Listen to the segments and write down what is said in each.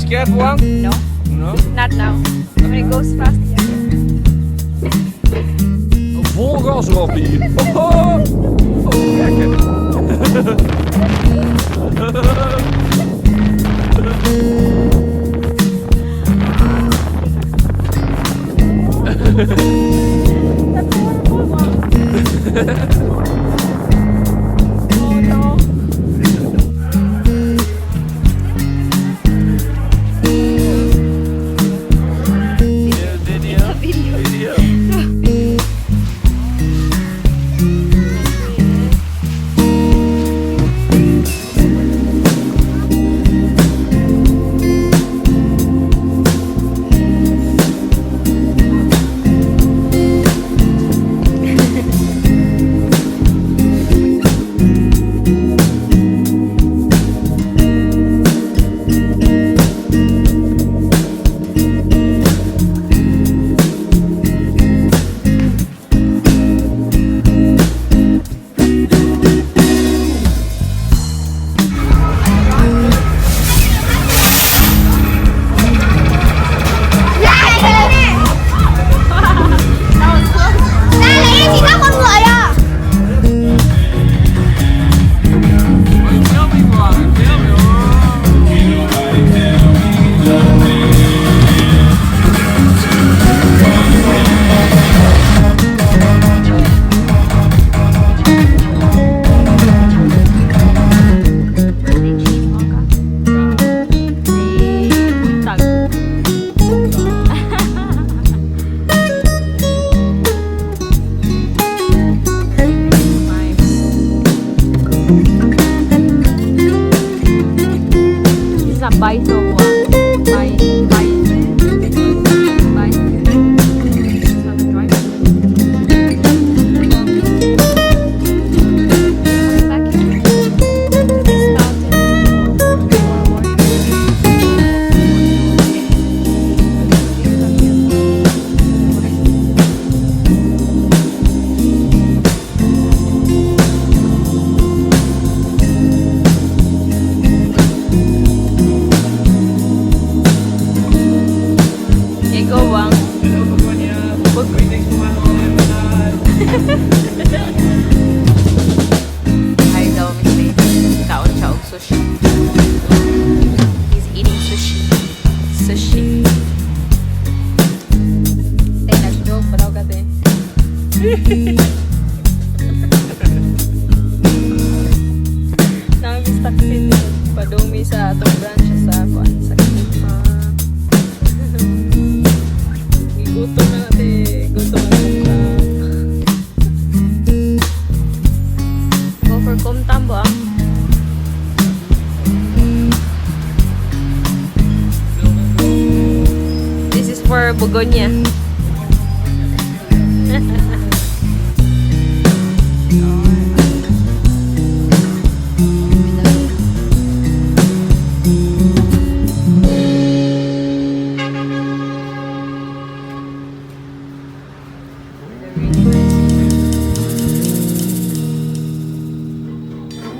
Scared, Wang? No, No. not now. When it goes fast, yeah. Vol gas erop hier. Oh, gekke. That's a waterfall one. Oh no. Video. Video. Video. Đây là chỉ có con người à. Filming, Wang. Filming. Oh. Buntag. This is a bicycle one. Bi, bi, bi. This is not the driver. Back here to this mountain. More warriors. Okay, go, Wang. Hello, Begonia. Greetings from my home. Hi daw, Miss Lady. Kaon siya og sushi. He's eating sushi. Sushi. Tay, nag-joke pa daw gate. Nami taxi dito. Padumi sa atong branch sa kuan sa Kipa. Gigutom na natin. Gutom na sa. Go for Komtambo ah. This is for Begonia.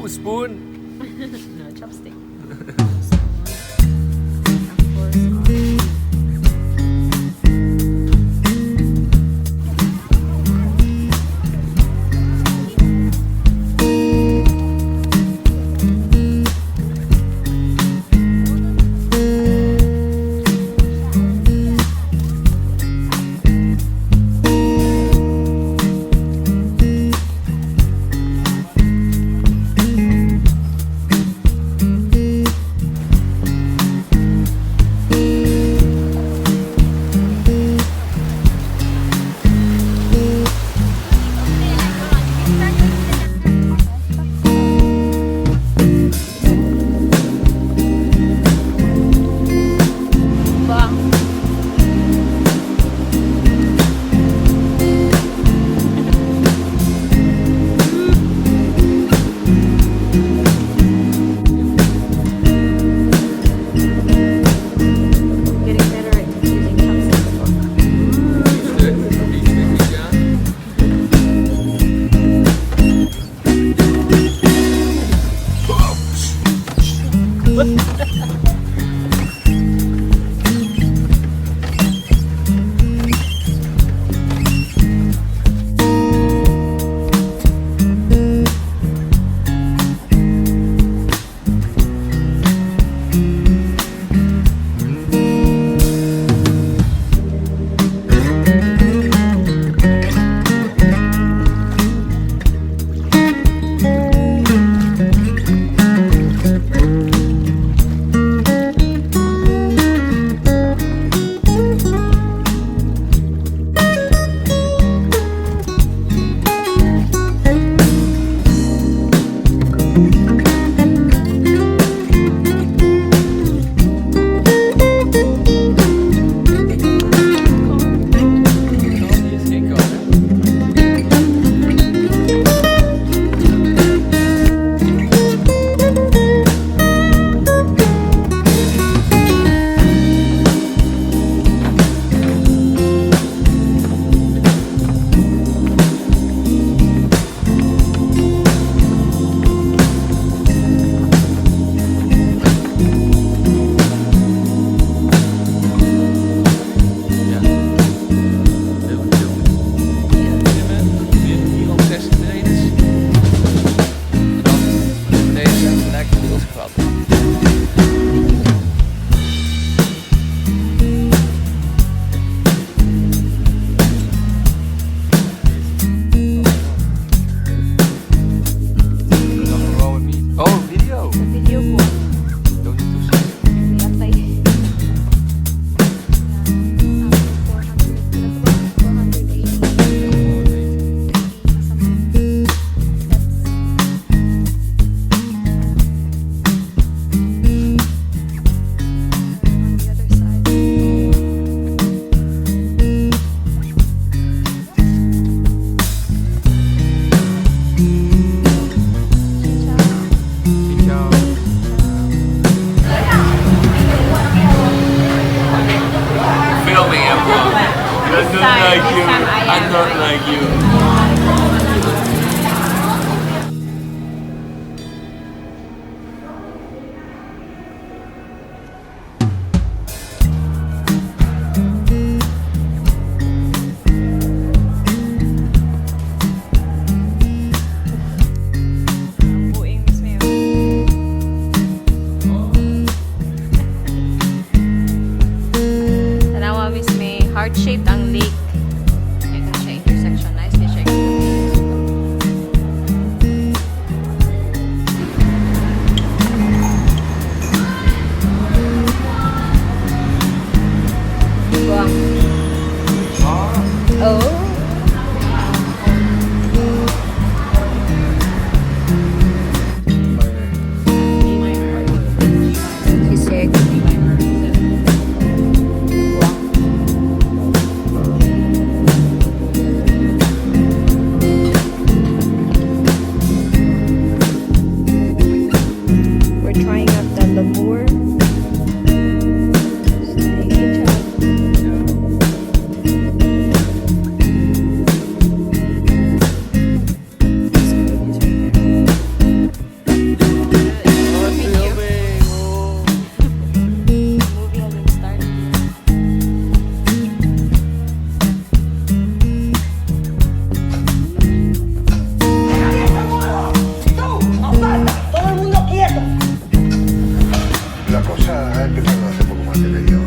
Ooh, spoon. No, chopstick. Of course. I'm not time, like this you. time I I'm am. not like you. Buing Miss Mayo. Tanawa, Miss May. Heart-shaped ang lake. Ito siya intersection. Nice din siya. Buang. Oh. Sisig. We're trying out the Lamur steak. This food is right there. The movie hasn't started yet. ¡Tú! ¡Aparta! ¡Todo el mundo quieto! La cosa ha empezado hace poco más de media